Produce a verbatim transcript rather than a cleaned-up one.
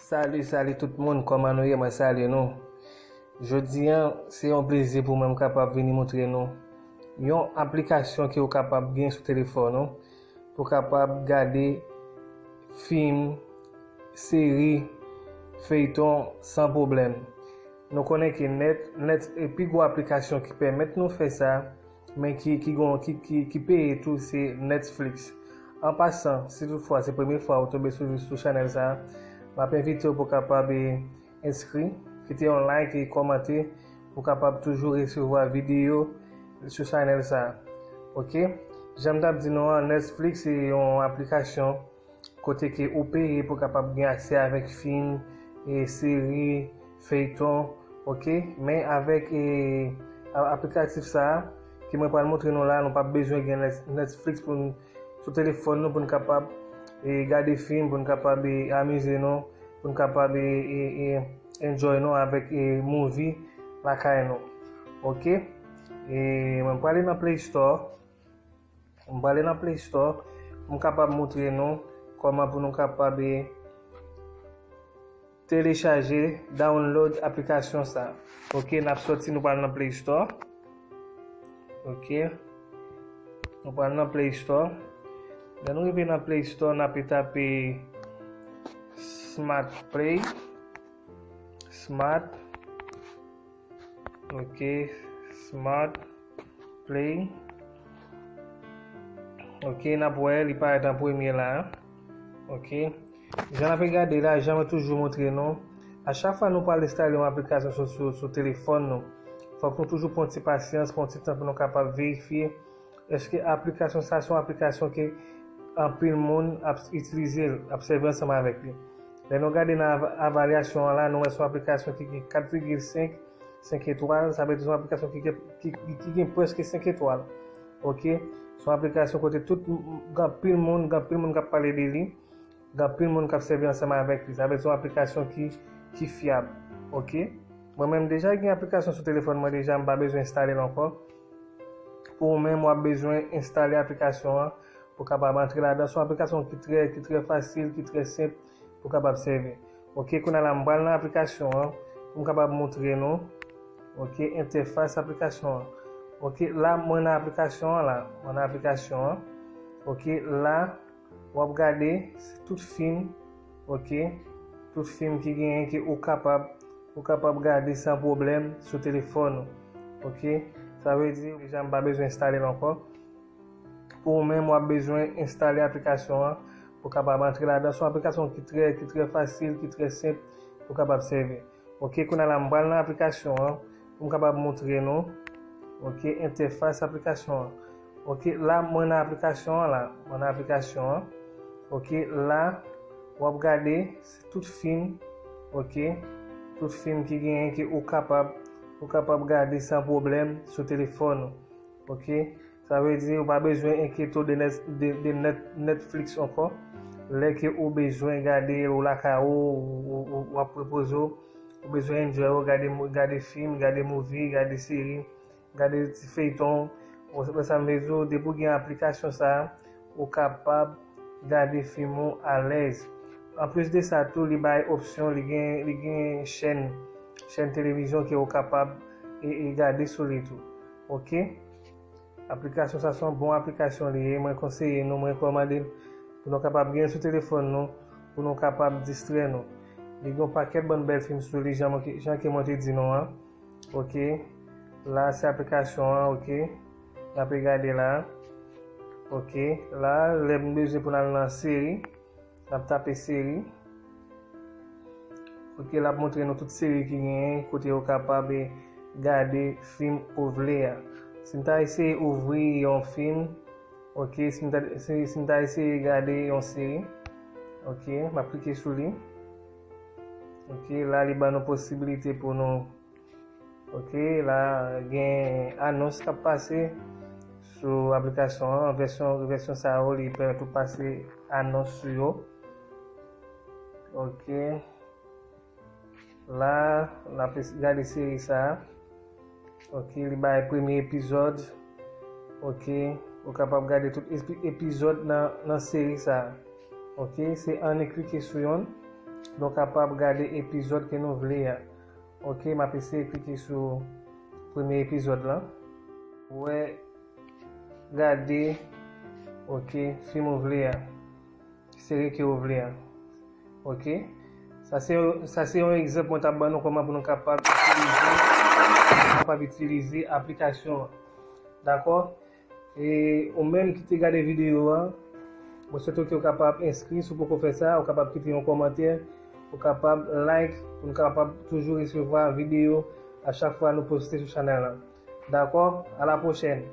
Salut, salut tout moun, kòman nou ye? Mwen salye nou. Jodi a, se yon plezi pou mwen m kapab vini montre nou yon aplikasyon ke w kapab gen sou telefòn ou pou kapab gade fim, seri, feyton san pwoblèm. Nou konnen ke Net, Net, e pi gwo aplikasyon ki pèmèt nou fè sa, men ki, ki, gon, ki, ki, ki peye tou, se Netflix. An pasan, si toutfwa se premye fwa ou tonbe sou, sou chanèl sa a, m ap envite w pou kapab, e, enskri, kite yon like e kòmante pou kapab toujou resevwa videyo sou chanèl sa a. Oke? Jan m t ap di nou an, Netflix se yon aplikasyon kote ke ou peye pou kapab gen aksè avèk fim, e, seri, feyton, oke? Men avèk, e, a-, aplikatif sa a, ke mwen pral montre nou la, nou p ap bezwen gen Net-, Netflix pou n, sou telefòn nou pou n kapab, e, gade fim, pou n kapab, e, amize nou, pou n kapab, e, e, e, enjoy nou avèk, e, movie lakay nou. Oke? E, mwen prale nan Play Store. Mwen prale nan Play Store pou m kapab montre nou kòman pou nou kapab, e, telechaje, download aplikasyon sa. Oke, n ap sòti, nou pral nan Play Store. Oke. Nou pral nan Play Store. Lè nou rive nan Play Store, n ap tape Smart Play. Smart. Oke, Smart Play. Oke, n ap wè, li parèt an premye la. Oke. Jan n ap gade la, jan mwen toujou montre nou, a chak fwa nou pral enstale yon aplikasyon sou, sou, sou telefòn nou, fòk nou toujou pran yon ti pasyans, pran yon ti tan pou nou kapab verifye èske aplikasyon sa a se yon aplikasyon ke anpil moun ap itilize l, ap sèvi ansanm avèk li. Lè nou gade nan av-, avalyasyon an la, nou wè se yon aplikasyon ki gen kat vigil senk, senk etwal, sa vle di se yon aplikasyon ki gen, ki, ki, ki gen prèske senk etwal. Oke? Se yon aplikasyon kote tout, gen anpil moun, gen anpil moun k ap pale de li, gen anpil moun k ap sèvi ansanm avèk li. Sa vle di se yon aplikasyon ki, ki fyab. Oke? Mwen menm deja gen aplikasyon sou telefòn mwen deja, m pa bezwen enstale l ankò. Pou ou menm, w ap bezwen enstale aplikasyon an pou w kapab antre ladan. Se yon aplikasyon ki trè, ki trè fasil, ki trè senp pou w kapab sèvi. Oke, kounye a la, m pral nan aplikasyon an pou m kapab montre nou, oke, entèfas aplikasyon an. Oke, la, mwen nan aplikasyon an la. Mwen nan aplikasyon an. Oke, la, w ap gade tout fim, oke, tout fim ki genyen ke ou kapab, ou kapab gade san pwoblèm sou telefòn ou. Oke, sa vle di, deja m pa bezwen enstale l ankò. Pou ou menm, w ap bezwen enstale aplikasyon an pou w kapab antre ladan. Se yon aplikasyon ki trè, ki trè fasil, ki trè senp pou w kapab sèvi. Oke, kounye a la, m pral nan aplikasyon an pou m kapab montre nou, oke, entèfas aplikasyon an. Oke, la, mwen nan aplikasyon an la. Mwen nan aplikasyon an. Oke, la, w ap gade, se tout fim, oke, tout fim ki genyen ke ou kapab, ou kapab gade san pwoblèm sou telefòn ou. Oke? Sa vle di ou pa bezwen enkyete w de, Net-, de, de Net-, Netflix ankò. Lè ke ou bezwen gade, ou lakay ou, ou, ou, ou ap repoze w, ou bezwen enjoy ou, gade mo-, gade fim, gade movie, gade seri, gade ti feyton. Ou, ou sa m vle di w, depi w gen aplikasyon sa a, ou kapab gade fim ou alèz. Anplis de sa tou, li bay opsyon, li gen, li gen chèn, chèn televizyon ke ou kapab e, e gade sou li tou. Oke? Aplikasyon sa se yon bon aplikasyon li ye. Mwen konseye nou, mwen rekòmande l pou nou kapab gen l sou telefòn nou, pou nou kapab distrè nou. Li gen yon pakèt bann bèl fim sou li, jan mwen, jan ke mwen te di nou an. Oke. La, se aplikasyon an, oke. N ap gade la. Oke. La, lè m bezwen pou n al nan seri, n ap tape seri. Oke, l ap montre nou tout seri ki genyen, kote ou kapab, e, gade fim ou vle a. Si m ta eseye ouvri yon fim, oke, si m ta, si, si m ta eseye gade yon seri, oke, m ap klike sou li. Oke, la, li ban nou posibilite pou nou, oke, la, gen anons k ap pase sou aplikasyon an. Vèsyon, vèsyon sa yo, li pèmèt ou pase anons sou yo. Oke. La, n ap gade seri sa a. Oke, li bay premye epizòd. Oke, ou kapab gade tout epi-, epizòd nan, nan seri sa a. Oke, se annik klike sou yonn. nou kapab gade epizòd ke nou vle a. Ok, m ap eseye klike sou premye epizòd la. Wè, gade, ok, fim ou vle a. Seri ke ou vle a. Ok? Sa se, sa se yon egzanp mwen t ap ban nou kòman pou nou kapab itilize, kapab itilize aplikasyon an. Dakò? E ou menm ki te gade videyo a, mwen swete ke w kapab enskri, si w poko fè sa, ou kapab kite yon kòmantè, ou kapab like, pou nou kapab toujou resevwa videyo a chak fwa nou poste sou chanèl la. Dakò? A la pwochèn!